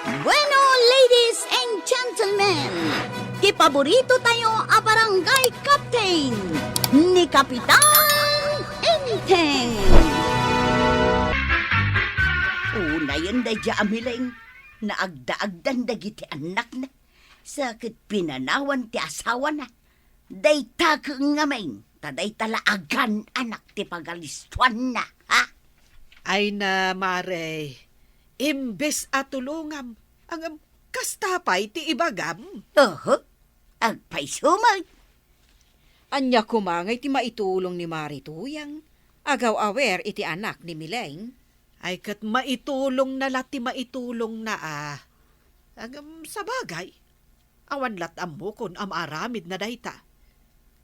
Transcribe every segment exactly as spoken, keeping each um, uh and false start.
Bueno, ladies and gentlemen, ti paborito tayo a barangay captain, ni Kapitan Enteng. Unayen daydiay a Mileng, naagdaagdan dagiti annakna, sa ket pinanawan ti asawana. Dayta ket ngamin, ta dayta la agan-anak ti pagalistuanna, ha? Ay na, Mare, imbes a tulongam, ngem kasta pay ti ibagam. Oho, agpayso met. Ania koma ngay ti maitulong ni Mare Tuyang? Agaw-awer iti anak ni Mileng? Ay, ket maitulongna la ti maitulongna a. Ngem sabagay, awan lat ammokon a maaramid na dayta.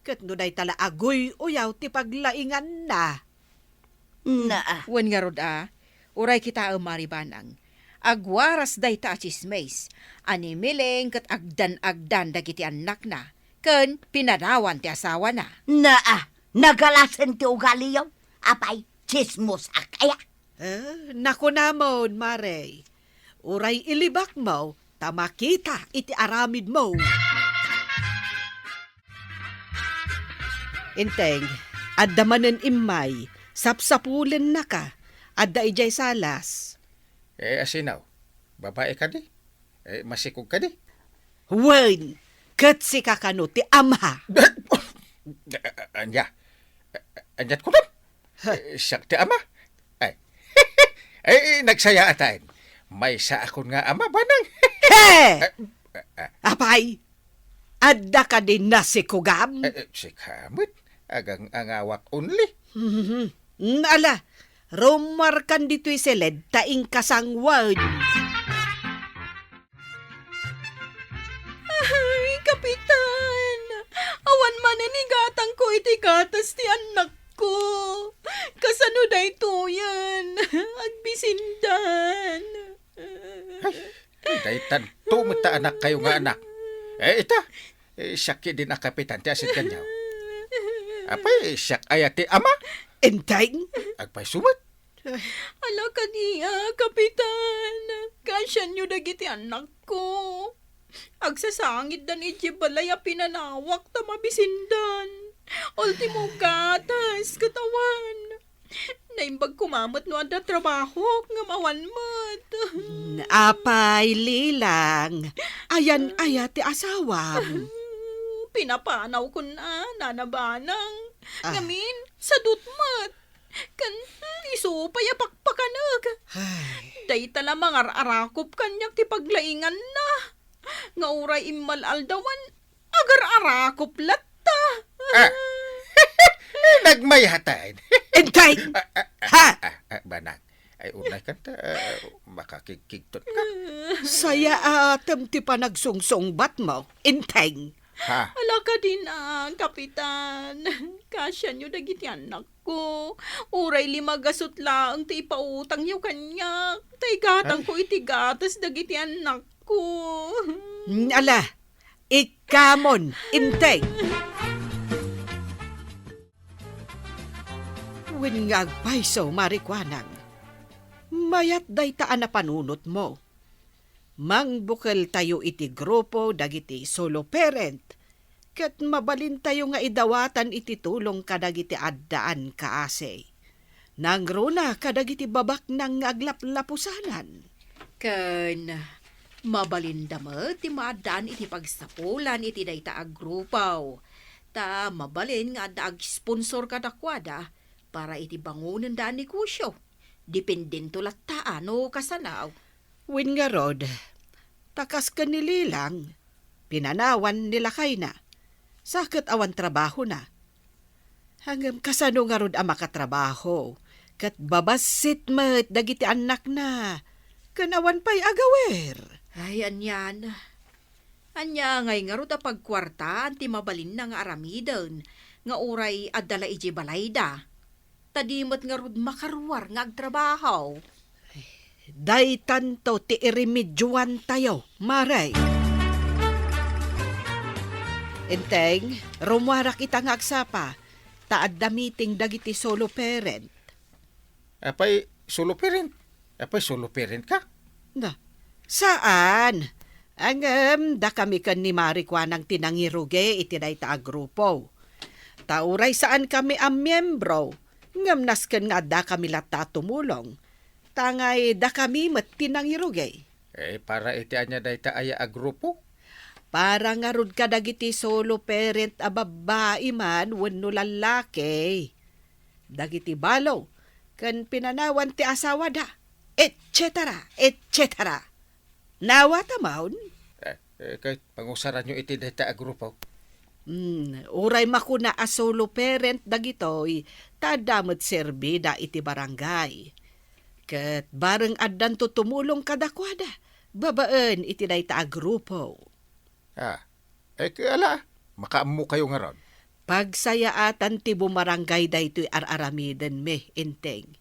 Ket no dayta la aguy-uyaw ti paglainganna. Na. Wen ngarud a, uray kitaem, Mare Banang, agwaras dayta a tsismis a ni Mileng ket agdan-agdan dagiti annakna ken pinanawan ti asawana. Na, nagalasen ti ugaliyo. Apay, tsismosak aya? Eh, nakunamon, Mare. Uray ilibakmo ta makita iti aramidmo. Enteng, adda manen immay, sapsapulennaka. Adda idiay salas. Eh, asino? Babae kadi? Eh, masikog kadi? Wen, ket sika kano ti ama. Ania? Aniat kunam? Eh, siak ti ama? Ay. Eh, nagsayaatan. Maysa akon nga ama, Banang. He! Eh, eh, eh. Apay, adda kadi nasikogam? Eh, eh, sika met, agang-angawak only. Mhm. Mm, ala, rummuarkan ditoy siled ta inkasangwaen. Ay, Kapitan! Awan manen igatangko iti gatas ti annakko. Kasano daytoyen? Agbisindan. Ay, daytan, tumetta anak kayo nga anak. Eh, ita, eh, siak din a kapitan ti asit kaniaw. Apay, siak aya ti ama? Enteng? Agpayso met. Ala kadi a, Kapitan, kaasianyo dagiti annakko. Agsasangitdan idiay balay a pinanawak ta mabisindan. Ultimo gatas, ket awan. Naimbag koma met no adda trabahok, ngem awan met. Apay, Lilang, ayan aya ti asawam? Pinapanawkon a, Nana Banang. Ah. Ngamin, sadut met. Ken, hmm, isu pay a pakpakanek. Ay. Dayta la mangar-arakop kaniak ti paglainganna. Nga uray immal-aldawan, agar-arakop latta. Ah. Nagmayatan. Enteng! Ah, ah, ah, Ha? ah, ah, Banang. Ay, unay kanta, ah, makakigkigtot ka. Sayaatem ti panagsungsungbatmo, Enteng. Ha? Ala kadin a, Kapitan. Kaasianyo dagiti annakko. Uray lima gasut laeng ti ipautangyo kaniak. Ta igatangko Ay. iti gatas dagiti annakko. Mm, ala, ikkamon, Enteng. Wen nga agpayso, Mare Kuanang. Mayat dayta a napanunotmo. Mangbukeltayo iti grupo dagiti solo parent, ket mabalintayo nga idawatan iti tulong kadagiti addaan kaasi. Nangruna kadagiti babaknang nga aglaplapusanan. Ken mabalinda met ti maaddaan iti pagsapulan iti dayta a grupo. Ta mabalin nga adda agsponsor kadakuada para iti bangonenda a negosio. Dependento latta a no kasano. Wen ngarud, ta kas ken ni Lilang, pinanawan ni lakayna. Sa ket awan trabahona. Ngem kasano ngarud a makatrabaho? Ket babassit met dagiti annakna. Ken awan pay agawer. Ay, anian. Ania ngay ngarud a pagkuartaan ti mabalinna nga aramiden nga uray adda la idiay balayda? Ta di met ngarud makaruar nga agtrabaho. Daytanto ti iremedioantayo, Mare. Enteng, rummuarak ita nga agsapa, ta adda meeting dagiti solo parent. Apay, solo parent? Apay, solo parent ka? Na, Saan. Ngem dakami ken ni Mari Kuanang ti nangirugi iti dayta a grupo. Ta uray saankami a miembro, ngem nasken nga addakami latta a tumulong. Ta ngay dakami met ti nangirugi. Eh, para iti ania dayta aya a grupo? Para ngarud kadagiti solo parent a babbai man wenno lallaki. Dagiti balo ken pinanawan ti asawada, et cetera, et cetera. Nawatamon? Eh, eh, ket pangusaranyo iti dayta a grupo? Hmm, uray makuna a solo parent dagitoy, ta adda met serbida iti barangay. Ket bareng addanto tumulong kadakuada, babaen iti dayta a grupo. Ah, eh, ket ala, makaammokayo ngarud. Pagsayaatan ti bumarangay daytoy ar-aramidenmi, Enteng.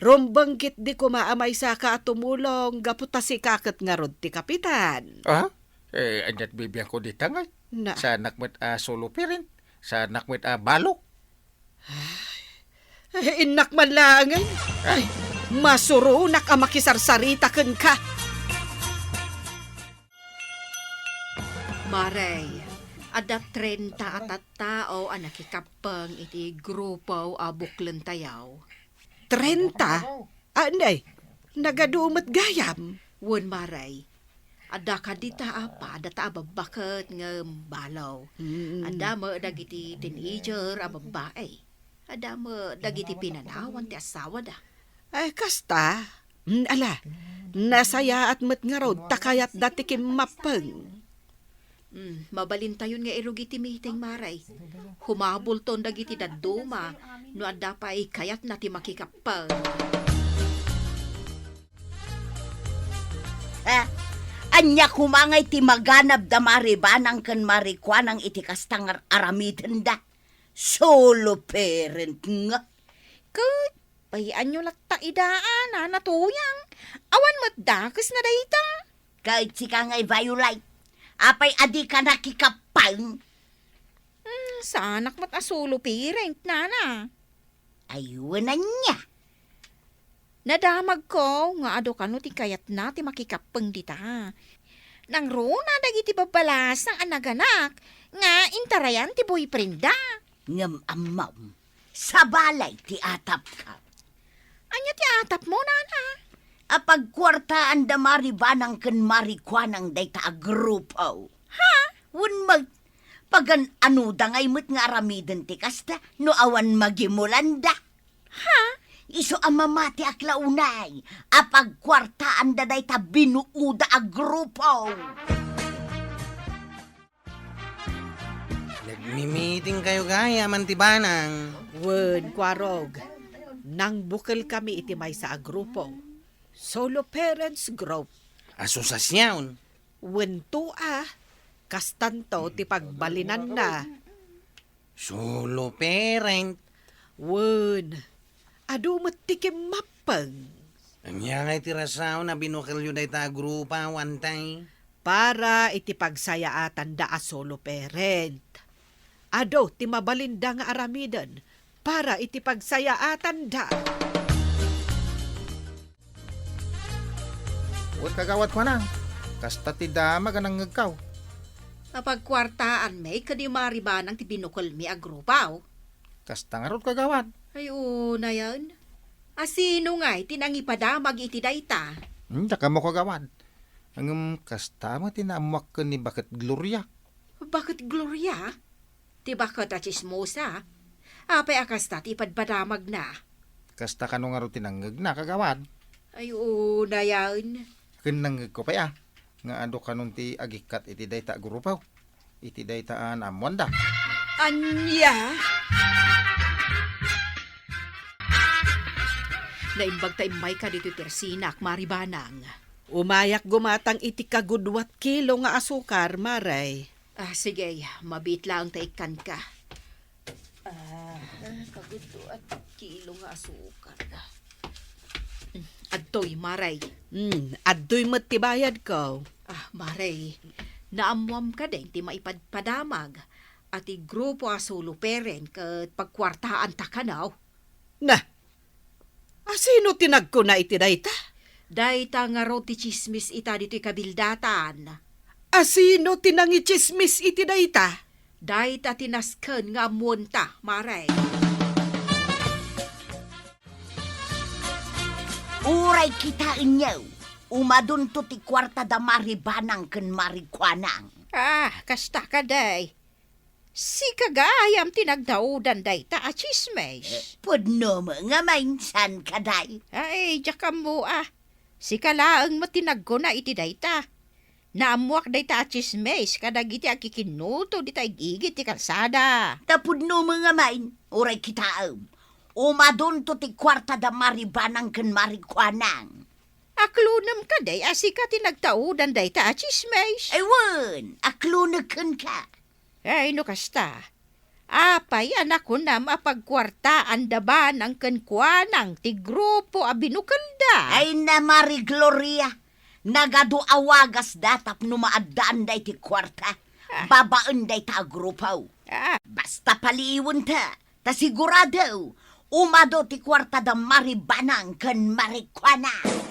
Rumbeng ketdi koma a maysaka a tumulong gapu ta sika ket ngarud ti kapitan. Ah? Eh, ania't bibiangko dita ngay? Na. Saanak met a solo parent? Saanak met a balo? Ay, innak man laengen. Ay, masuronak a makisarsarita kenka. Marey, adda trenta a tattao a nakikappeng iti grupo a buklentayo. Trenta? Ah, nay, nagadu met gayam. Wen, Marey, adda kadita a pada ta a babba ket ngem balo. Mm. Adda met dagiti teenager a babbai. Adda met dagiti pinanawan ti asawada. Ay, kasta. Mm, ala, nasayaat met ngarud ta kayatda ti kimmappeng. Mm, mabalintayon nga irugi ti meeting, Marey. Humabulton dagiti dadduma no adda pay kayatna ti makikappeng. Ah, ania koma ngay ti maganab da Mari Banang ken Mari Kuanang iti kasta nga ar-aramidenda? Solo parent nga. Ket, payaanyo latta ida a, Nana Tuyang. Awan met dakes na dayta. Ket sika ngay, Violet. Apay a dika nakikappeng? Hmm, saanak met a solo parent, Nana. Ay, wen ania? Nadamagko nga adu kano ti kayatna ti makikappeng dita. Nangruna dagiti babbalasang a naganak nga intarayan ti boyfrienda. Ngem ammom, sabali ti atapka. Ania ti atapmo, Nana? Apagkuartaan da Mari Banang ken Mari Kuanang dayta a grupo. Ha? Wen met, pagan-anoda ngay met nga aramiden ti kasta no awan magimulanda. Ha? Isu a mamatiak la unay, apagkuartaanda dayta binuoda a grupo. Nagmimiting kayo gayam, Auntie Banang. Wen, Kuarog, nangbukel kami iti maysa a grupo. Solo Parents Group. Asosiasion. Wen to a, kastanto ti pagbalinanna. Solo parent. Wen, adu met ti kimmappeng. Ania ngay ti rason a binukelyo dayta a grupo, Auntie? Para iti pagsayaatanda a solo parent. Adu ti mabalinda nga aramiden para iti pagsayaatanda. Wen, Kagawad Kuanang, kasta ti damag a nangngegko. Apagkuartaanmi ken ni Mari Banang ti binukelmi a grupo. Kasta ngarud, Kagawad. Ay, unayen. A sino ngay ti nangipadamag iti dayta? Hmm, diak ammo, Kagawad. Ngem kasta met ti naammoak ken ni Baket Gloria. Baket Gloria? Ti baket a tsismosa? Apay a kasta ti ipadpadamagna? Kasta kano ngarud ti nangngegna, Kagawad? Ay, unayen. Ken nangngegko pay a, nga adu kanon ti agikkat iti dayta a grupo. Iti dayta a naammoanda. Ania? Naimbag ta immayka ditoy persinak, Mari Banang. Umayak gumatang iti kagudua a kilo nga asukar, Mari. Ah, sige, mabiit laeng ta ikkanka. Ah, kagudua a kilo nga asukar. Mm, adtoy, Mari. Mm, adtoy met ti bayadko. Ah, Mari, naammoam kadin ti maipadpadamag a ti grupo a solo parent ket pagkuartaanta kano? Na, a sino ti nagkuna iti dayta? Dayta ngarud ti tsismis ita ditoy kabildatan. Asino ti nangitsismis iti dayta? Dayta ti nasken nga ammoenta, Mare. Uray kitaenyo, umadunto ti kuarta da Mari Banang ken Mari Kuanang. Ah, kasta kadi. Sika gayam ti nagdaodan dayta a tsismis. Eh, pudno met nga mainsan kadi. Ay, diak ammo a. Sika laeng met ti nagkuna iti dayta. Naammoak dayta a tsismis kadagiti agkikinnuto dita ig-igid ti kalsada. Ta pudno met nga main, uray kitaem. Umadunto ti kuarta da Mari Banang ken Mari Kuanang. Aklonem kadi a sika ti nagdaodan dayta a tsismis? Ay wen, aklonek kenka. Ay, no kasta, apay a nakunam a pagkuartaan da Banang ken Kuanang ti grupo a binukelda? Ay, na Mari Gloria, nagadu a wagasda tapno maaddaanda iti kuarta. Ah. Babaen dayta a grupo. Ah. Basta paliiwenta, ta sigurado, umadu ti kuarta da Mari Banang ken Mari Kuanang.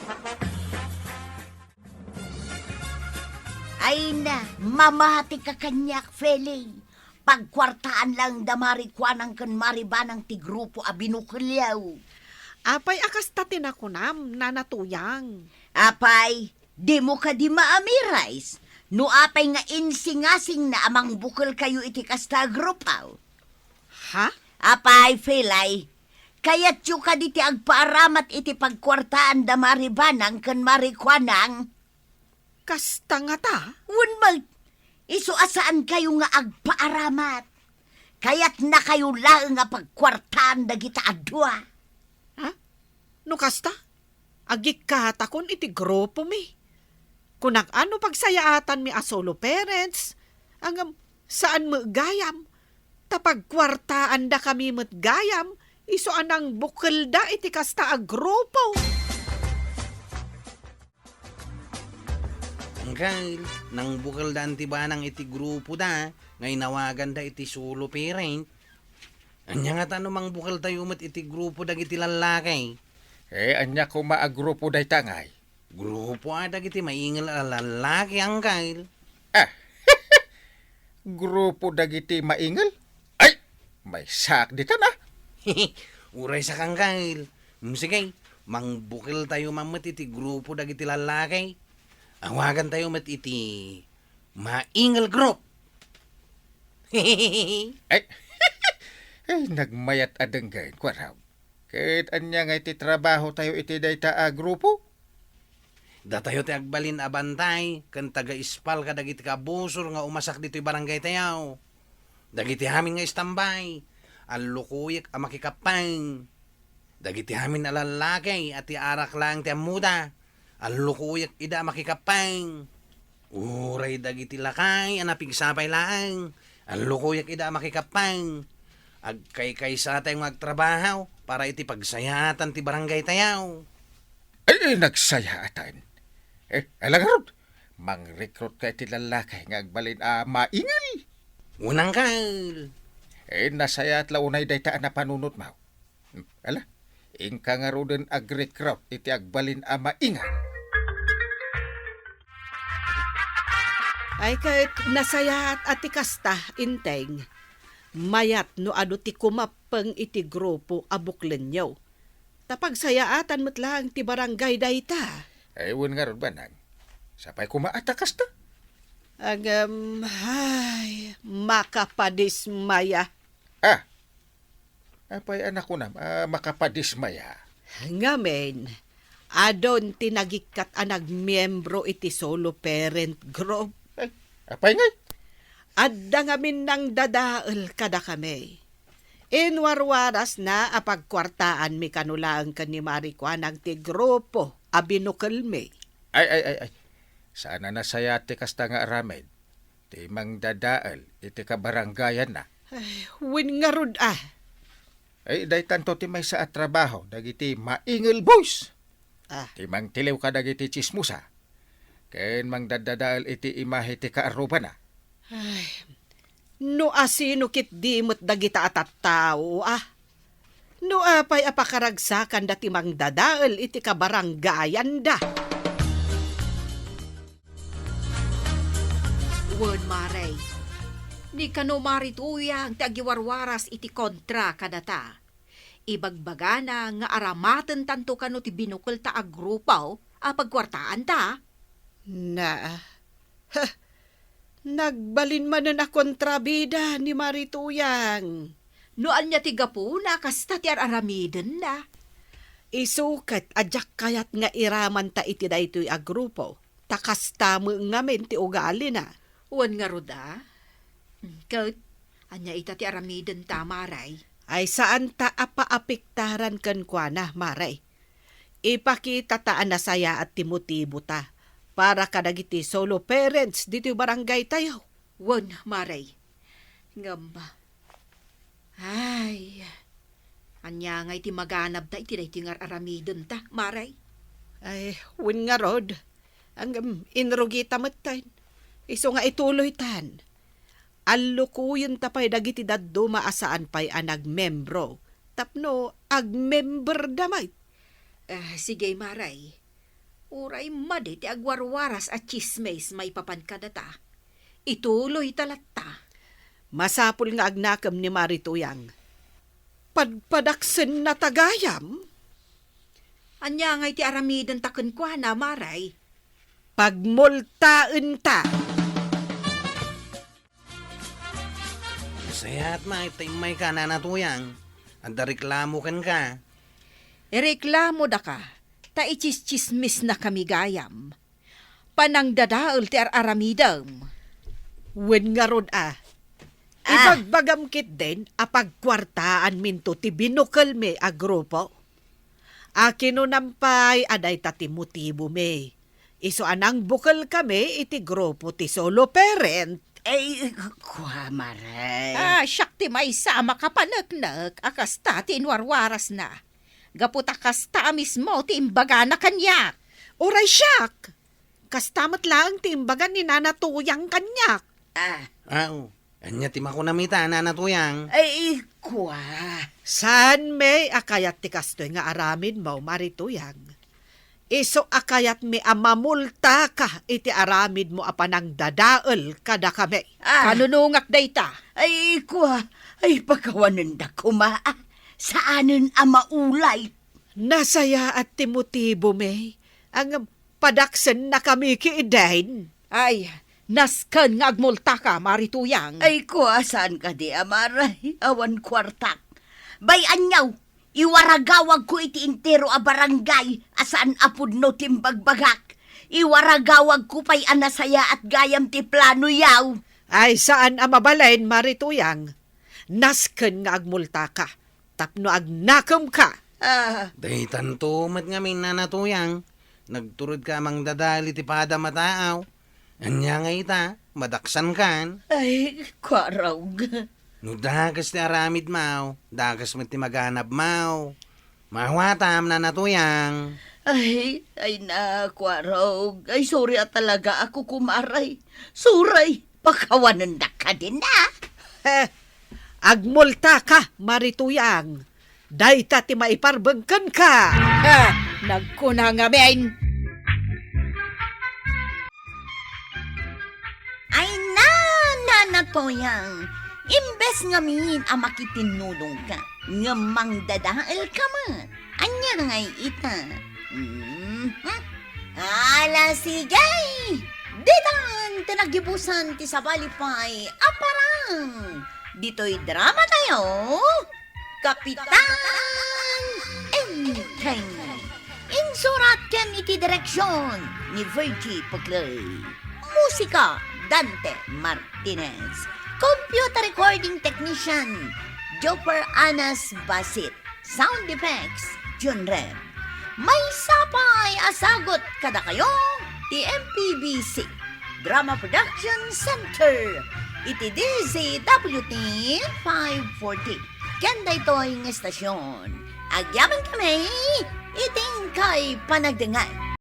Ay na, mamatika kaniak, Feli. Pagkuartaan lang da Mari Kuanang ken Mari Banang ti grupo a binukelyo. Apay a kasta ti nakunam, Nana Tuyang? Apay, dimo kadi maamirais no apay nga insingasingna a mangbukelkayo iti kasta a grupo? Ha? Apay, Felay, kayatyo kadi ti agpaaramat iti pagkuartaan da Mari Banang ken Mari Kuanang? Kasta ngata? Wen met, isu a saankayo nga agpaaramat. Kayatnakayo laeng a pagkuartaan dagita a dua. Ha? No kasta, agikkatakon iti grupomi. Kunak a no pagsayaatanmi a solo parents, ngem saan met gayam, ta pagkuartaandakami met gayam, isu a nangbukelda iti kasta a grupo. Angkel, nangbukeldaan ti banang iti grupoda nga inawaganda iti solo parent. Ania ngata no mangbukeltayo met iti grupo dagiti lallaki? Eh, ania koma a grupo dayta ngay? Grupo a dagiti maingel a lallaki, angkel. Ah, grupo dagiti maingel? Ay, maysaak ditan, ah. Uray saka, angkel. Mm, sige, mangbukeltayo man met iti grupo dagiti lallaki. Awagantayo met iti Maingel Group. Ay, ay, nagmayat a denggen, kuarag. Ket ania nga iti trabahotayo iti dayta a grupo? Datayo ti agbalin a bantay ken taga-ispal kadagiti kabusor nga umasak ditoy barangaytayo. Dagiti amin nga istambay, allukoyek a makikappeng. Dagiti amin a lallaki a ti arak laeng ti ammoda, allukoyek ida a makikappeng. Uray dagiti lakay a napigsa pay laeng, allukoyek ida a makikappeng. Agkaykaysatayo nga agtrabaho para iti pagsayaatan ti barangaytayo. Ay, nagsayaatan. Eh, ala ngarud, mangrekrut ka iti lallaki nga agbalin a maingel. Unang kal. Eh, nasayaat la unay dayta a napanunotmo. Hmm, ala, inka ngaruden agrekrut iti agbalin a maingel. Ay, ket nasayaat a ti kasta, Inteng. Mayat no adu ti kumappeng iti grupo a buklenyo. Ta pagsayaatan met laeng ti barangay dayta. Ay, wen ngarud, Banang. Sapay koma a ta kasta. Agam, ay, makapadismaya. Ah, apay a nakunam a makapadismaya? Ngamin, adun ti nagikkat a nagmiembro iti solo parent group. Ay, apay ngay? Adda ngamin nangdadael kadakami. Inwarwarasna a pagkuartaanmi kano laeng ken ni Mari Kuanang ti grupo a binukelmi. Ay, ay, ay, ay. Saan a nasayaat ti kasta nga aramid. Ti mangdadael iti kabarangayanna. Ay, wen ngarud a. Ay, daytanto ti maysa a trabaho dagiti maingel boys. Ah. Ti mangtiliw kadagiti tsismosa, ken mangdaddadael iti imahe ti kaarrubana. Ay, no asino ketdi met dagita a tattao, ah. No apay a pakaragsakanda ti mangdadael iti kabaranggayanda? Wen, Mare, ni kano Mari Tuyang ti agiwarwaras iti kontra kadata. Ibagbagana nga aramatentanto kano ti binukelta a grupo a pagkuartaanta. Na, ha, nagbalin manen a kontrabida ni Mari Tuyang. No ania ti gapuna a kasta ti ar-aramidenna? Isu ket a diak kayat nga iramanta iti daytoy a grupo, ta kasta met ngamin ti ugalina. Wen ngarud a? Ket ania ita ti aramidenta, Mare? Ay, saanta a paapektaran kenkuana, Mare. Ipakitata a nasayaat ti motibota para kadagiti solo parents ditoy barangaytayo. Wen, Mare. Ngem, ay, ania ngay ti maganabta iti daytoy nga ar-aramidenta, Mare? Ay, wen ngarud. Ngem, inrugita metten. Isu nga ituloytan. Allukoyenta pay dagiti dadduma a saan pay a nagmembro tapno agmemberda met. Ah, sige, Mare. Uray madi ti agwarwaras a tsismis maipapan kadata, ituloyta latta. Masapul nga agnakem ni Mari Tuyang. Padpadaksennata gayam? Ania ngay ti aramidenta kenkuana, Mare? Pagmultaenta. Nasayaat met ta immayka, Nana Tuyang. Adda reklamo kenka. Ireklamodaka, ta itsistsismisnakami gayam. Panangdadael ti ar-aramidem. Wen ngarud a. Ah. Ibagbagam ketdin a pagkuartaanminto ti binukelmi a grupo. A kinunam pay a dayta ti motibomi. Isu a nangbukelkami iti grupo ti solo parent. Ay, kua, Mare. Ah, siak ti maysa a makapaneknek a kasta ti inwarwarasna. Gapu ta kasta a mismo ti imbagana kaniak. Uray siak, kasta met laeng ti imbaga ni Nana Tuyang kaniak. Ah. Aw, ania ti makunam ita, Nana Tuyang? Ay, kua. Saanmi a kayat ti kastoy nga aramidmo, Mari Tuyang. Isu a kayatmi a mamultaka iti aramidmo a panangdadael kadakami. Ah. Kanunungak dayta. Ay, kua. Ay, pakawanenda koma. Saanen a maulay. Nasayaat ti motibomi. Ngem padaksennakami ketdin. Ay, nasken nga agmultaka, Mari Tuyang. Ay, kua, saan kadi a, Mare? Awan kuartak. Bay-anyo, iwaragawagko iti entero a barangay a saan a pudno ti imbagbagak. Iwaragawagko pay a nasayaat gayam ti planoyo. Ay, saan a mabalin, Mari Tuyang. Nasken nga agmultaka tapno agnakemka. Ah. Daytanto met ngamin, Nana Tuyang. Nagturedka a mangdadael iti padam a taaw. Ania ngay ita, madaksankan? Ay, kuarog. No dakes ti aramidmo, dakes met ti maganabmo. Maawatam, Nana Tuyang. Ay, ay na, kuarog. Ay, sorry a talaga ako, kumaray. Sorry. Pakawanendak kadin, ah. Heh, agmultaka, Mari Tuyang. Dayta ti maiparbeng kenka. Heh, nagkuna ngamin. Ay na, Nana Tuyang, imbes ngamin a makitinnulongka, ngem mangdadaelka met. Ania ngay ita? Mhm. Ala, sige! Ditan ti naggibusan ti sabali pay a parang ditoy drama tayo, Kapitan Enteng. Insurat ken iti direksyon ni Virgie Puclay. Musika, Dante Martinez. Computer recording technician, Joper Anas Basit. Sound effects, Jun Rem. Maysa pay a sagut kadakayo ti M P B C Drama Production Center iti D Z W T five forty. Ken daytoy nga estasyon, agyamankami iti inkay panagdengngeg.